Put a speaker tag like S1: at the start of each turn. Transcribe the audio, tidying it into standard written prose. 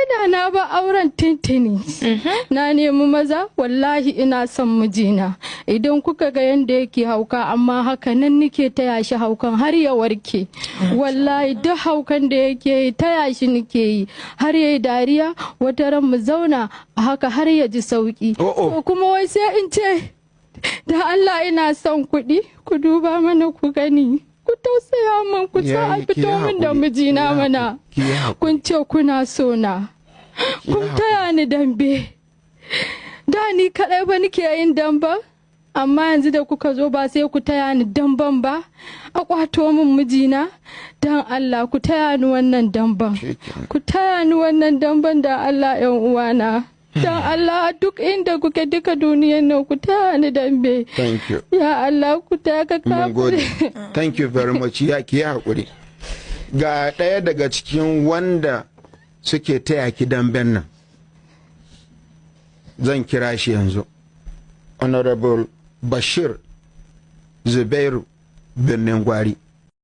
S1: Da na ba auren tintini, na nemi maza. Wallahi ina son mijina. Idan kuka ga yadda yake hauka, amma haka nan nike taya shi haukan har ya warke. Wallahi duk haukan da yake yi, taya shi nike yi har ya yi dariya. Wata ran mu zauna a haka har ya ji sauki.
S2: Oh, oh.
S1: To kuma wai sai in ce da Allah ina son kuɗi, ku duba mana ku gani, ku tausaya min, ku sa a
S2: Ki yi
S1: fito min da
S2: haƙuri,
S1: mijina
S2: ki yi
S1: mana.
S2: haƙuri, ki yi haƙuri.
S1: Kun ce kuna so na, kun taya ni dambe. Da ni kaɗai ba nike yin damba, amma yanzu da kuka zo, ba sai ku taya ni damban ba a kwato min mijina? Don Allah ku taya ni wannan damban.
S2: Shikenan.
S1: Ku taya ni wannan damban da Allah, yan uwana, don Allah, duk inda kuke, duka duniyan nan, ku taya ni dambe.
S2: Thank you.
S1: Ya Allah, ku taya ka.
S2: Mun gode. Thank you very much. Ya ki yi haƙuri. Ga ɗaya daga cikin wanda suke taya ki damben nan. Zan kira shi yanzu. Honorable Bashir Zubairu Birnin Gwari.